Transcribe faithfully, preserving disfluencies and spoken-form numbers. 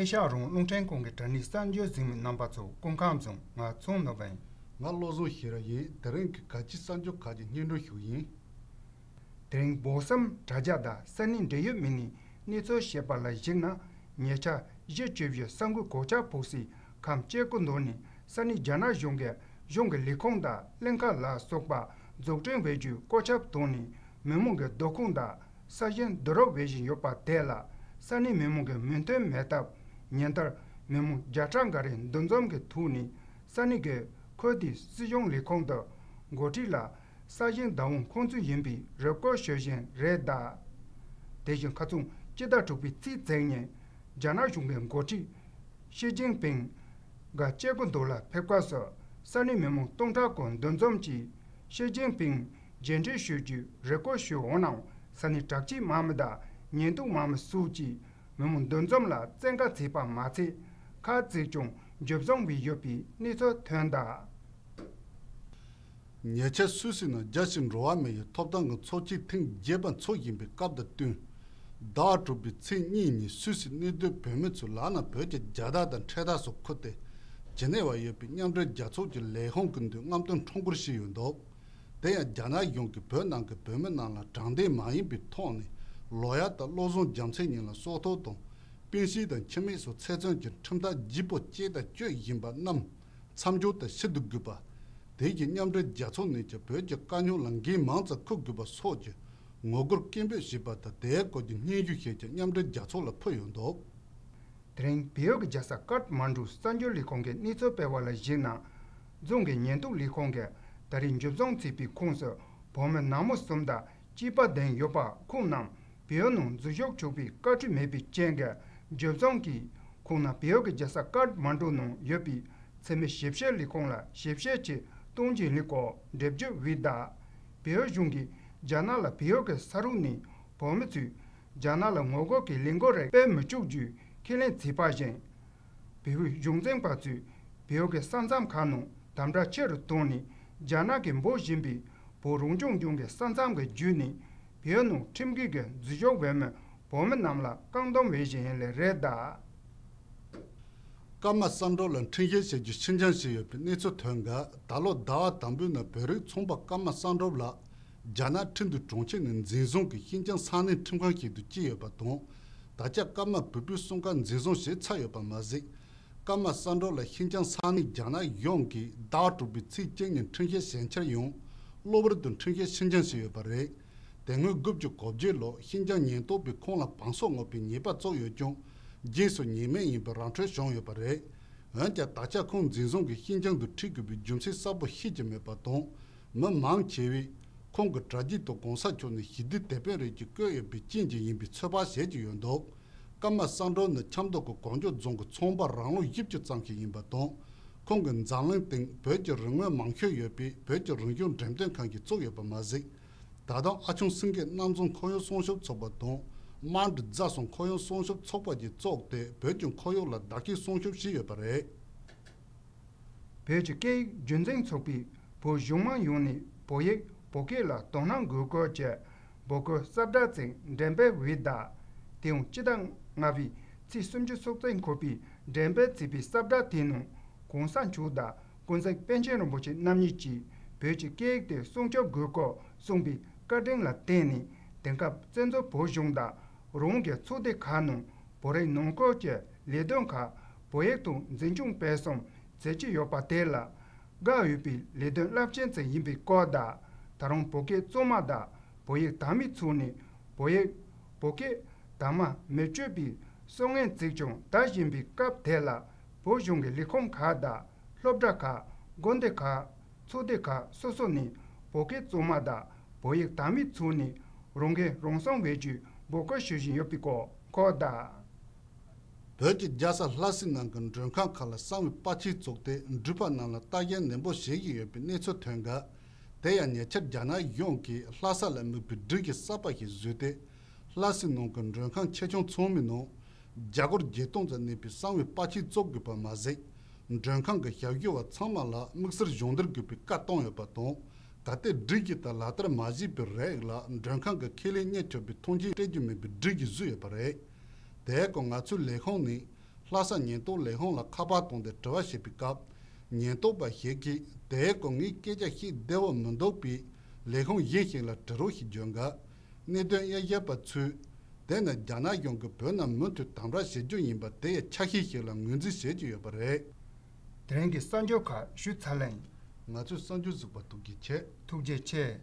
ཤག་རོང་རླུང་འཕྲིན་ཁང་གི་དྲ་གནས་གསར་འགྱུར་གཟིགས་མི་རྣམ་པ་ཚོ་སྐུ་ཁམས་བཟང་། ང་ཚོང་ནོར་བུ་ཡིན། ང་བློ་བཟང་ཤེས་རབ་ཡིན། དེ་རིང་གི་ག་ཅི་གསར་འགྱུར་ཁག་ཅིག་སྙན་སྒྲོན་ཞུ་ཡིན། དེ་རིང་བོད་སའམ་དྲ་རྒྱ་དང་ས་གནས་འབྲེལ་ཡོད་མི་སྣས་གནས་ཚུལ་བཤད་པ་ལ་གཞིགས་ན། ཉེ་ཆར་གཞིས་བྱེས་བཞི་ས་འགུལ་གོད་ཆག་ཕོག་སའི་ཁམས་སྐྱེ་རྒུ་མདོ་ནས་ས་གནས་རྒྱ་ནག་གཞུང་གིས་གཞུང་གི་ལས་ཁུངས་དང་གླིང་ཁ་ལ་སོགས་པ་འཛུགས་སྐྲུན་བྱེད་རྒྱུའི་བཀོད་ཁྱབ་བཏང་ནས། མི་མང་གི་སྡོད་ཁང་དང་ས་ཞིང་བསྡུ་རུབ་བྱེད་བཞིན་ཡོད་པ་དེ་ལ་ས་གནས་མི་མང་གིས་མོས་མཐུན་མེད་སྟབས། ཉིན་ལྟར་མི་མང་བརྒྱ་ཕྲག་འགའ་རེ་འདུ་འཛོམས་ཀྱི་ཐོག་ནས་ས་གནས་ཀྱི་ཁུལ་དེའི་སྲིད་གཞུང་ལས་ཁུངས་དང་འགོ་ཁྲིད་ལ་ས་ཞིང་བདག་དབང་ཁོང་ཚོའི་ཡིན་པའི་རེ་སྐུལ་ཞུ་བཞིན་རེད་གདའ། དེ་བཞིན་ཁ་སང་སྤྱི་ཟླ་དྲུག་པའི་ཚེས་བཅུ་ཉིན་རྒྱ་ནག་གཞུང་གི་འགོ་ཁྲིད་ཞི་ཅིན་ཕིང་ག་སྐྱེ་རྒུ་མདོ་ལ་ཕེབས་སྐབས་སུ་ས་གནས་མི་མང་སྟོང་ཕྲག་གང་འདུ་འཛོམས་ཀྱིས་ཞི་ཅིན་ཕིང་མཇལ་འཕྲད་ཞུ་རྒྱུའི་རེ་སྐུལ་ཞུས། འོ་ན་ས་གནས་དྲག་ཆས་དམག་མི་དང་ཉེན་རྟོག་དམག་མི་སོགས་ཀྱིས་མི་མང་འདུ་འཛོམས་ལ་བཙན་བཀའ་བྱས་པ་མ་ཚད། ཁ་བརྩེགས་ཀྱང་འཇུ་བཟུང་བྱས་ཡོད་པའི་གནས་ཚུལ་ཐོན་གདའ། ཉེ་ཆར་སུད་སི་ནང་རྒྱལ་སྤྱིའི་འགྲོ་བ་མི་ཡི་ཐོབ་ཐང་གི་ཚོགས་ཆེན་ཐེངས་བརྒྱད་པ་འཚོགས་བཞིན་པའི་སྐབས་དང་བསྟུན། ཟླ་བ་དྲུག་པའི་ཚེས་གཉིས་ཉིན་སུད་སི་གནས་སྡོད་བོད་མི་ཚོས་ལག་ན་བོད་ཀྱི་རྒྱལ་དར་དང་འཕྲེད་དར་སོགས་ཁུར་ཏེ། ཇི་ནི་ཝར་ཡོད་པའི་མཉམ་འབྲེལ་རྒྱལ་ཚོགས་ཀྱི་ལས་ཁང་གི་མདུན་རྔམ་སྟོན་ཁྲོམ་སྐོར་ཞིག་ཡོད་འདུག་དེ་ཡང་རྒྱ་ནག་གཞུང་གིས་བོད་ནང་གི་བོད་མི་རྣམས་ལ་དྲང་བདེན་མ་ཡིན་པའི་ཐོག་ནས་ལོ་ཡག་དང་བློ་བཟང་རྒྱལ་མཚན་གཉིས་ལ་སྲོག་ཐོག་དང་། སྤུན་སྲིང་དང་ཁྱིམ་མི་སོགས་ཚེ་བཙོན་གྱི་ཁྲིམས་ཐག་ལྗིད་པོ་བཅད་དང་གཅོད་བཞིན་པ་རྣམས་མཚམས་འཇོག་དང་ཕྱིར་བསྡུ་དགོས་པ། དེ་བཞིན་མཉམ་འབྲེལ་རྒྱལ་ཚོགས་ནས་ཀྱང་བོད་ཀྱི་དཀའ་རྙོག་ལ་འགན་མང་ཙམ་འཁུར་དགོས་པ་སོགས་ཀྱི་ངོ་རྒོལ་སྐད་འབོད་བྱས་པ་དང་། དེའི་སྐོར་གྱི་སྙན་ཞུ་ཞིག་ཀྱང་མཉམ་འབྲེལ་རྒྱལ་ཚོགས་ལ་ཕུལ་ཡོད་འདུག་དེ་རིང་བལ་ཡུལ་གྱི་རྒྱལ་ས་ཀཏ་མན་གྲུ་གསར་འགྱུར་ལས་ཁང་གིས་གནས་ཚུལ་སྤེལ་བ་ལ་གཞིགས་ན། རྫོང་གི་ཉེན་རྟོག་ལས་ཁང་གིས་ད་རེས་འཇུ་བཟུང་བྱས་པའི་ཁོངས་སུ་བོད་མི་ནག་མོ་གསུམ་དང་སྐྱེས་པ་བདུན་ཡོད་པ། ཁོང་རྣམས་བལ་ཡུལ་ནང་འཛུལ་ཞུགས་ཆོག་པའི་བཀའ་འཁྲོལ་མེད་པའི་རྐྱེན་གྱིས་འཇུ་བཟུང་གིས། ཁོང་རྣམས་བལ་ཡུལ་གྱི་རྒྱལ་ས་ཀཏ་མན་གྲུ་ནང་ཡོད་པའི་འཚེ་མེད་ཞིབ་བཤེར་ལས་ཁང་ལ་ཞིབ་བཤེར་ཆེད་གཏོང་བྱས་ཡོད་སྐོར་འགྲེལ་བརྗོད་འབུལ་གདའ། བལ་ཡུལ་གཞུང་གིས་རྒྱ་ནག་ལ་བལ་ཡུལ་གྱི་ས་རུ་ནས་བོད་མི་ཚོས་རྒྱ་ནག་ལ་ངོ་རྒོལ་གྱི་ལས་འགུལ་རིགས་སྤེལ་མི་ཆོག་རྒྱུའི་ཁས་ལེན་བྱས་པ་བཞིན། བལ་ཡུལ་གཞུང་འཛིན་པ་ཚོས་བལ་ཡུལ་གྱི་ས་མཚམས་ཁག་ནང་དམ་དྲག་ཆེ་རུ་བཏང་ནས། རྒྱ་ནག་གིས་འབོད་བཞིན་པའི་བོད་རང་སྐྱོང་ལྗོངས་ཀྱི་ས་མཚམས་ཀྱི་བརྒྱུད་ནས་བལ་ཡུལ་ནང་ཁྲིམས་འགལ་གྱི་འཛུལ་ཞུགས་འོས་མི་བོད་མི་རྣམས་ལ་བཀག་སྡོམ་འོས་བཞིན་ལས་རེད་གདའ། ཀརྨ་བསམ་གྲུབ་ལ་འཁྲུན་བཤེར་བྱེད་རྒྱུ་ཤིན་སྦྱངས་ཞིག་ཡོད་པའི་གནས་ཚུལ་ཐོན་གདའ། ད་ལོ་ཟླ་བ་དང་པོའི་ནང་བོད་རིགས་ཚོང་པ་ཀརྨ་བསམ་གྲུབ་ལགས་རྒྱ་ནག་ཁྲིན་ཏུའུ་གྲོང་ཁྱེར་ནས་འཛིན་བཟུང་གིས་ཤིན་ཅང་ས་གནས་ཁྲིམས་ཁང་ཞིག་ཏུ་བསྐྱལ་ཡོད་པ་དང་། ད་ཆ་ཀརྨ་བུ་སྤུན་གསུམ་ཀ་འཛིན་བཟུང་བྱས་ཚར་ཡོད་པ་མ་ཟད། ཀརྨ་བསམ་གྲུབ་ལ་ཤིན་ཅང་ས་གནས་རྒྱ་ནག་གཞུང་གིས་ཟླ་བ་དྲུག་པའི་ཚེས་གཅིག་ཉིན་འཁྲུན་བཤེར་བྱས་འཆར་ཡང་། གློ་བུར་དུ་འཁྲུན་བཤེར་ཤིན་སྦྱངས་བྱས་ཡོད་པ་རེད། དེ་སྔོན་དགུ་བཅུ་གོ་བརྒྱད་ལོར་ཤིན་ཅང་ཉེན་རྟོག་པས་ཁོང་ལ་བང་སོ་རྔུབ་པའི་ཉེས་པ་བཙུགས་ཡོད་ཀྱང་། རྗེས་སུ་ཉེས་མེད་ཡིན་པའི་ར་འཕྲོད་བྱུང་ཡོད་པ་རེད། འོན་ཀྱང་ད་ཆ་ཁོང་འཛིན་བཟུང་གིས་ཤིན་ཅང་དུ་ཁྲིད་དགོས་པའི་རྒྱུ་མཚན་གསལ་པོ་ཤེས་ཀྱི་མེད་པ་དང་། མི་མང་ཆེ་བས་ཁོང་གི་དྲ་རྒྱའི་ཐོག་གོང་ས་མཆོག་ནས་ཞི་བདེ་དེད་དཔོན་རེད་ཅེས་བཀོད་ཡོད་པའི་རྐྱེན་གྱིས་ཡིན་པའི་ཚོད་དཔག་བྱེད་ཀྱི་ཡོད་འདུག་ཀརྨ་བསམ་གྲུབ་ནི་ཆབ་མདོ་གི་གོ་འཇོ་རྫོང་གི་ཚོང་པ་རང་ལོ་བཞི་བཅུ་ཙམ་ཞིག་ཡིན་པ་དང་། ཁོང་གིས་འཛམ་གླིང་སྟེང་བོད་ཀྱི་རིག་དངོས་མང་ཤོས་ཡོད་པའི་བོད་ཀྱི་རང་བྱུང་འགྲེམས་སྟོན་ཁང་ཞིག་བཙུགས་ཡོད་པ་མ་ཟད། ད་དུང་ཨ་ཆུང་སེང་གེ་གནམ་རྫོང་ཁོར་ཡུག་སྲུང་སྐྱོབ་ཚོགས་པ་དང་། རྨ་འབྲི་རྫ་གསུམ་ཁོར་ཡུག་སྲུང་སྐྱོབ་ཚོགས་པ་བཅས་བཙུགས་ཏེ། བོད་ཀྱི་ཁོར་ཡུག་ལ་བདག་སྐྱིད་སྲུང་སྐྱོབ་བྱས་ཡོད་པ་རེད། བོད་ཀྱི་སྐད་ཡིག་རྒྱུན་འཛིན་ཚོགས་པས་བོད་གཞུང་མང་ཡོངས་ནས་བོད་ཡིག་བོད་སྐད་ལ་དོ་སྣང་དགོས་སྐོར་གྱི་འབོད་སྐུལ་གསལ་བསྒྲགས་ཅིག་འགྲེམས་སྤེལ་བྱས་གདའ། དེ་ཡང་སྤྱི་ཟླ་ལྔ་པའི་ཚེས་སུམ་ཅུ་སོ་གཅིག་འཁོད་པའི་འགྲེམས་སྤེལ་བྱས་པའི་གསལ་བསྒྲགས་དེའི་ནང་གོང་ས་མཆོག་དང་ཀུན་གཟིགས་པཎ་ཆེན་རིན་པོ་ཆེ་རྣམ་གཉིས་ཀྱིས་བོད་ཀྱི་སྐད་ཡིག་དེ་སྲུང་སྐྱོབ་དགོས་སྐོར་གསུངས་པའི་བཀའ་དྲིན་ལ་བརྟེན་ནས། དེང་སྐབས་བཙན་བྱོལ་བོད་གཞུང་དང་རང་གི་ཚོགས་སྡེ་ཁག་ནང་བོད་རིགས་ནང་ཁུལ་གྱི་ལས་དོན་ཁག་བོད་ཡིག་ཐོག་འཛིན་སྐྱོང་སྤེལ་གསུམ་མཛད་ཀྱི་ཡོད་པ་དེ་ལ་དགའ་འོས་པའི་ལས་དོན་རླབས་ཆེན་ཞིག་ཡིན་པའི་སྐོར་དང་། ད་རུང་བོད་སྐད་གཙང་མ་དང་བོད་ཡིག་དག་མིག་ཚུགས་ནས་བོད་ཡིག་བོད་སྐད་དག་མ་མི་སྤྱོད་པའི་སྲོལ་ངན་ཅིག་ཀྱང་དར་བཞིན་པའི་སྐབས་དེ་ལ། བོད་གཞུང་གི་ལས་ཁུངས་ཁག་དང་། སློབ་གྲྭ་ཁག་དགོན་སྡེ་ཁག་ཚོགས་སྡེ་ཁག་སོ་སོ་ནས་བོད་སྐད་གཙང་མ་དང་བོད་ཡིག་དག་མིག་ཚུགས་ནས་རང་འགན་རང་སྲུང་བྱེད་རྒྱུའི་འབོད་སྐུལ་ཞུ་བཞིན་ཡོད་པའི་སྐོར་འཁོད་གདའ། བོད་ཀྱི་རྒྱལ་ས་ལྷ་སའི་ནང་གི་མགྲོན་ཁང་ཁག་ལ་གསང་བའི་པར་ཆས་བཙུགས་ཏེ། འགྲུལ་པ་རྣམས་ལ་ལྟ་རྒྱ་ནན་པོ་བྱེད་བཞིན་ཡོད་པའི་གནས་ཚུལ་ཐོན་གདའ། དེ་ཡང་ཉེ་ཆར་རྒྱ་ནག་གཞུང་གིས་ལྷ་ས་ལ་དམིགས་པའི་སྒྲིག་གཞི་གསར་པ་ཞིག་བཟོས་ཏེ། ལྷ་སའི་ནང་གི་མགྲོན་ཁང་ཆེ་ཆུང་ཚང་མའི་ནང་རྒྱ་སྒོར་བརྒྱད་སྟོང་ཙམ་གནས་པའི་གསང་བའི་པར་ཆས་བཙུགས་དགོས་པ་མ་ཟད། མགྲོན་ཁང་གི་ཞབས་ཞུ་བ་ཚང་མ་ལ་དམིགས་བསལ་སྦྱོང་བརྡར་དགོས་པའི་བཀའ་བཏང་ཡོད་པ་དང་། ད་ལྟའི་སྒྲིག་གཞི་ལྟར་ལག་བསྟར་མ་བྱས་པའི་རིགས་ལ་མགྲོན་ཁང་གི་ཁས་ལེན་རྙེད་ཆོག་པའི་ཐོངས་མཆན་སྤྲད་རྒྱུ་མེད་པའི་སྒྲིག་གཞི་བཟོས་ཡོད་པ་རེད། དེའི་སྐོར་ང་ཚོའི་ལས་ཁུངས་ནས་ ལྷ་ས་ཉེན་རྟོག་ལས་ཁུངས་ལ་ཁ་པར་བཏང་སྟེ་དྲི་བ་བྱེད་པའི་སྐབས། ཉེན་རྟོག་པ་ཞིག་གིས་དེའི་སྐོར་ངས་སྐད་ཆ་བཤད་བདེ་བོ་མི་འདུག་པས། ལས་ཁུངས་གཞན་ཞིག་ལ་དྲི་རོགས་ཞེས་བརྗོད་འགའ། གནད་དོན་དབྱེ་ཞིབ་པ་ཚོས། དེ་ནི་རྒྱ་ནག་གཞུང་གིས་བོད་ནང་མུ་མཐུད་དམ་དྲག་བྱེད་རྒྱུ་ཡིན་པ་དེ་ཡི་ཆ་ཤས་ཤིག་ལ་ངོས་འཛིན་བྱེད་ཀྱི་ཡོད་པ་རེད། དེ་རིང་གི་གསར་འགྱུར་ཁག་ཞུས་ཚར་ལེ་ཡིན། ང་ཚོས་གསར་འགྱུར་གཟིགས་པར་ཐུགས་རྗེ་ཆེ། ཐུགས་རྗེ་ཆེ།